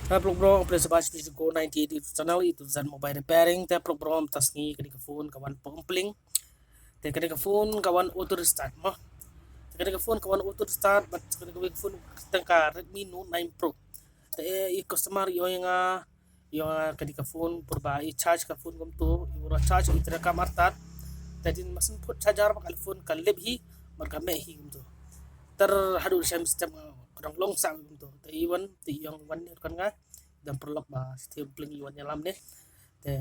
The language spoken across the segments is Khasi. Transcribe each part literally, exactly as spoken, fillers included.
Hi vlog bro, phi sa ba sha Go ninety-eight YouTube channel, YouTube Zan Mobile Repairing. Te vlog bro, mynta sngi kane ka phone ka wan pong pling. Te kane ka phone ka wan auto restart mo. Te kane ka phone ka wan auto restart, bad kane ka phone tang ka Redmi Note nine Pro. Te i customer i ong ïa nga, i ong ïa nga kane ka phone pyrba i charge ka phone kumto, i ura charge i treikam artat. Te dei ma shu put charger ba ka phone ka lip hi, bad ka meh hi kumto. Ter haduh shem step nga ka dang long sa kumto. Te i wan, te i ong wan ne kan nga, dang pyrlok ba stem pling i wan ïalam ne. Te,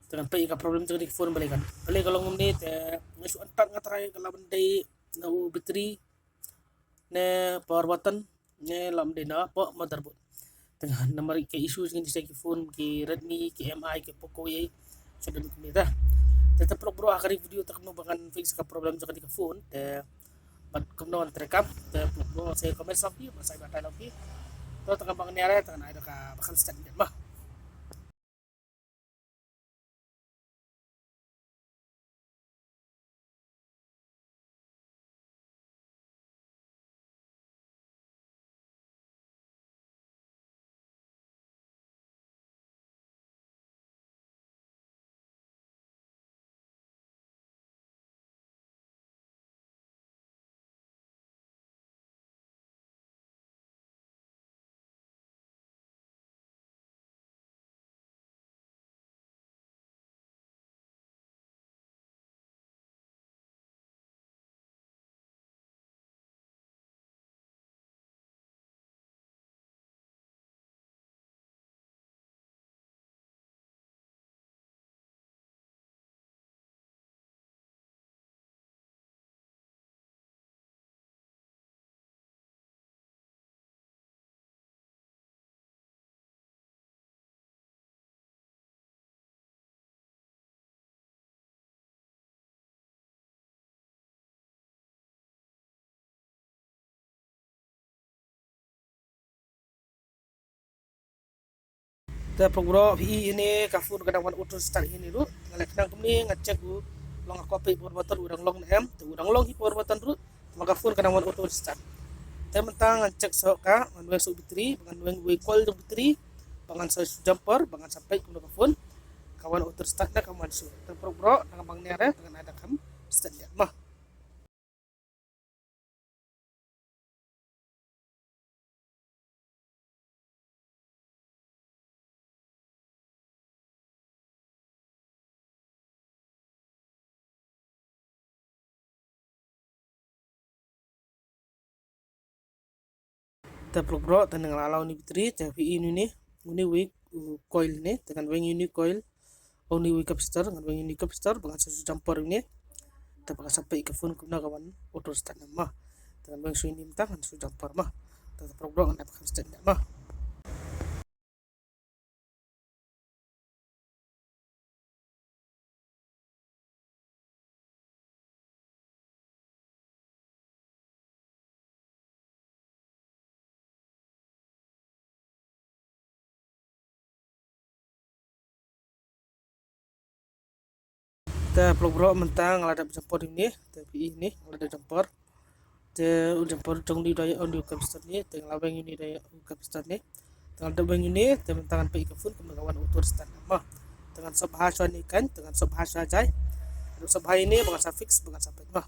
te ngan peit ïa ka problem jong kane ka phone balei kan. Balei ka long kumne, te nga shu antat nga try ka la ban dei na u battery ne power button ne la ban dei na poh motherboard. Te nga namar ka issue jong kine ki phone ki Redmi, ki M I, ki Poco ïa. Shu dei kumne te. Te te vlog bro, ha ka video te kumno ba ngan fix ka problem jong kane ka phone. Te bad kumno ngan treikam. Te vlog bro, sa comment sa phi, ba sa batai la phi. To te ka bang ne are, te ngan ai da ka ba kan start ne ma. Te vlog bro, hi ine ka phone ka dang wan auto start hi ine ruh. Nga leh khnang kumne nga check u long ka copy power button u dang long ne em. Te u dang long hi power button ruh. Te ma ka phone ka dang wan auto start. Te mynta ngan check soh ka, ngan weng soh battery, ngan weng wei coil jong battery, ba ngan sa jumper, ba ngan sa peit kumno ka phone ka wan auto start ne kam wan shuh. Te vlog bro, ngan bang ne re, ngan ai da kham start ïa ma. Te vlog bro, te nga la allow ni battery, te phi i uni, uni wei, uh, coil ne, te ngan weng uni coil, uni wei capacitor, ngan weng uni capacitor, ba ngan sa jumper uni, te ba ngan sa peit ka phone kumno ka wan auto start ne ma. Te ngan weng shu uni mynta ngan sa jumper ma. Te vlog bro, ngan ai ba kan start ne ma. Te vlog bro, mynta nga la dep jumper uni, te phi i uni nga la dep jumper. Te u jumper jong uni da ïa uni u capacitor uni, te nga la weng uni da ïa u capacitor uni. Te nga la dep weng uni, te mynta ngan peit ka phone kumno ka wan auto start ma. Te ngan sop ha shuwa uni kan, te ngan sop ha shuwa jai. Ngan sop ha uni, ba ngan sa fix, ba ngan sa peit ma.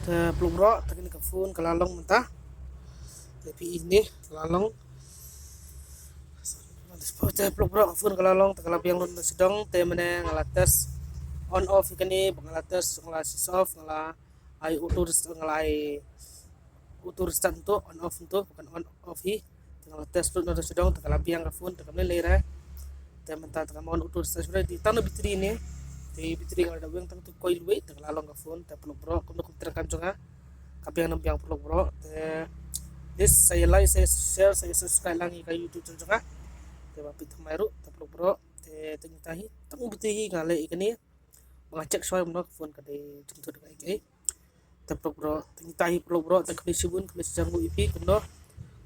Te vlog bro, te kane ka phone ka la long mynta. Te phi i uni ka la long. Te paralok bro, ka phone ka la long, te ka la biang lut na shadong, te mynne nga la test on off ïa kane, ba nga la test, nga la switch off, nga la ai auto rest-, nga la ai auto restart to, on off to, kan on off hi. Te nga la test lut na shadong, te ka la biang ka phone, te kam lei lei re. Te mynta te kam on auto restart shuh re, te tang na battery ne. Te battery nga la da biang tang tu coil wei, te ka la long ka phone, te paralok bro, kumno kumta kam jong nga. Ka biang nam biang paralok bro. Te please sa ïa like, sa ïa share, sa ïa subscribe lang ïa ka YouTube channel jong nga. Te ba phi thymmai ruh, te paralok bro. Te tang ita hi, tang battery hi nga leh ïa kane. Ba nga check shuwa kumno ka phone ka dei jingthut ka ïa. Te paralok bro, tang ita hi paralok bro, te khublei shibun, khublei shibun ïa phi kumno.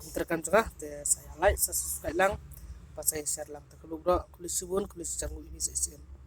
Kumta kam jong nga, te sa ïa like, sa subscribe lang. Ba sa ïa share lang, te paralok bro, khublei shibun, khublei shibun ïa phi sa ïa share.